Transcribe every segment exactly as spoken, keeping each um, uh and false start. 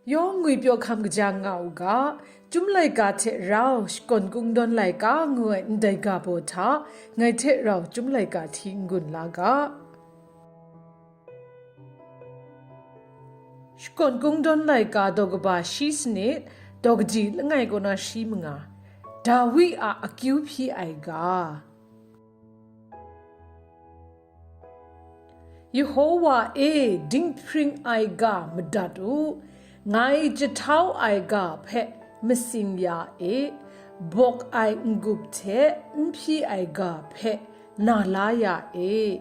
Yawng ngwipyaw hkam kaja nga u ga, Chyum laika hte rau shakawn kungdawn laika ngu ai ndai ga baw hta, ngai hte rau Chyum laika hti n-gun la ga. Shakawn kungdawn laika daw kaba shi sanit, daw kaji langai kaw na shi manga, Dawi a akyu hpyi ai ga. Yehowa e, dinghpring ai ga madat u, ngai jahtau ai ga hpe matsing ya e, bawk ai n-gup hte n hpyi ai ga hpe na la ya e.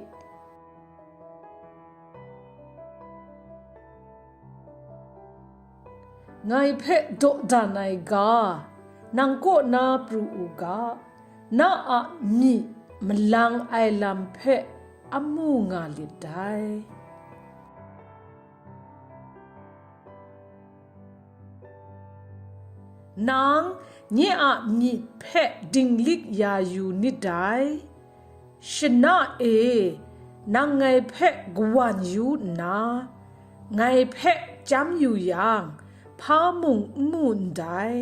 Ngai hpe dawdan ai ga, nang kaw na pru u ga, na a myi malang ai lam hpe amu nga lit dai. Nang nye a myit hpe dinglik ya yu nit dai. Shana e, nang ngai hpe kawan yu nna, ngai hpe chyam yu yang, hpa mung n mu ndai.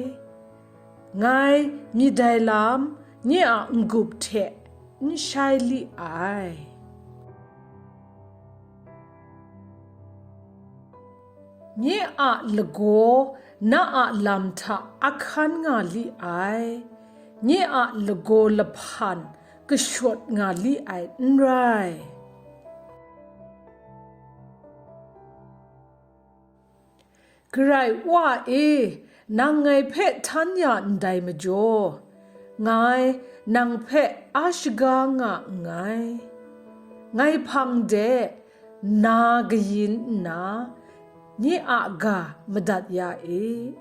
Ngai myit ai lam nye a n-gup hte n shai li ai. Nye a lagaw na a lam hta ahkan nga li ai, nye a lagaw lahpan kashawt nga li ai n rai. Karai Wa e, nang ngai hpe htan ya ndai majaw, ngai nang hpe a shaga nga nngai. Ngai hpang de na kayin nna, nye a ga madat ya e.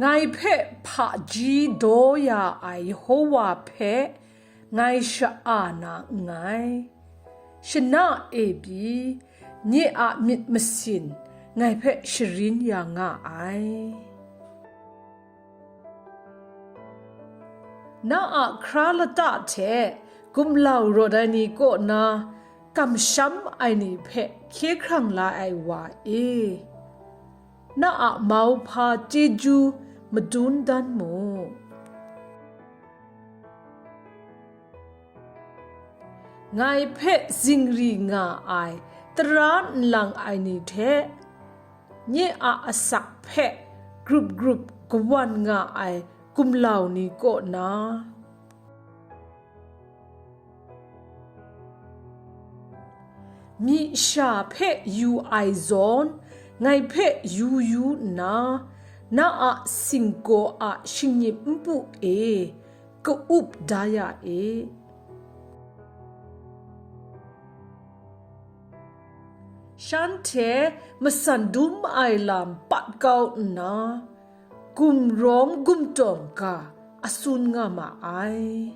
Ngai hpe hpaji daw ya ai Yehowa hpe ngai sha-a na nngai. Shana e pyi, nye a myit masin ngai hpe sharin ya nga ai. Na a hkra lata hte gumlau rawt ai ni kaw na kamsham ai ni hpe hkye hkrang la ai wa e, na a mauhpa chyeju madun dan mu. Ngai hpe zingri nga ai tara nlang ai ni hte, nye a asak hpe grup grup kawan nga ai gumlau ni kaw na, myi sha hpe yu ai zawn, ngai hpe yu yu nna, na a singgaw a shingnyip npu e ka-up da ya e. Shanhte matsan dum ai lam pat kau nna, gumrawng gumtawng ga a tsun nga ma ai.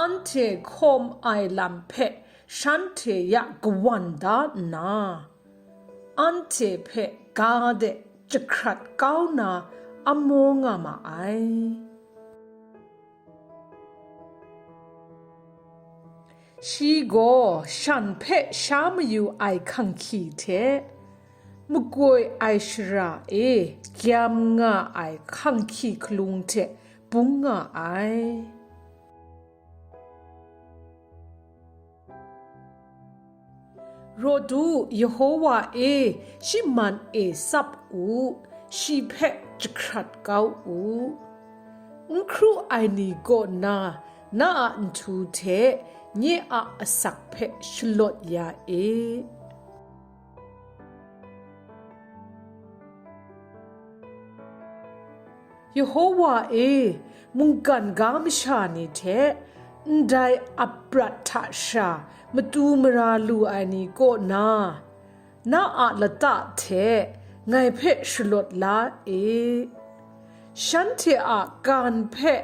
Anhte hkawm ai lam hpe shanhte ya kawan da nna, anhte hpe ga de jahkrat kau na amaw nga ma ai. Shi gaw shan hpe sha mayu ai hkanghki hte, makoi ai shara e gyam nga ai hkanghki hkalung hte bung nga ai. Rawt u, Yehowa e, shi man e tsap u, shi hpe jahkrat kau u. N hkru ai ni kaw na, na a nhtu hte nye a asak hpe shalawt ya e. Yehowa e, mungkan ga masha ni hte, ndai aprat hta sha matu mara lu ai ni kaw na, na a lata hte ngai hpe shalawt la e. Shanhte a kan hpe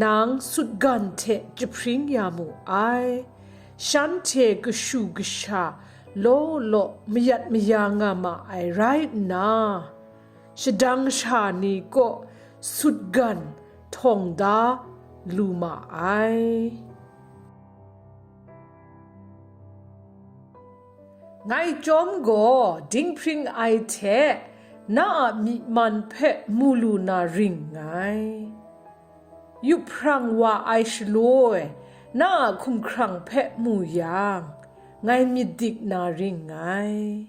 nang sutgan hte jahpring ya mu ai. Shanhte kashu kasha law law mayat maya nga ma ai rai nna, shadang sha ni kaw sutgan htawng da lu ma ai. Ngai chyawm gaw dinghpring ai hte na a myi man hpe mu lu na ring nngai. Yup hprang wa ai shaloi na a hkumhkrang hpe mu yang, ngai myit dik na ring nngai.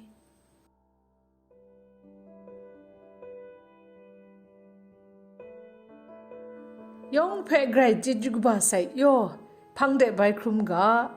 Yawng hpe grai chyeju kaba sai yaw, hpang de bai hkrum ga.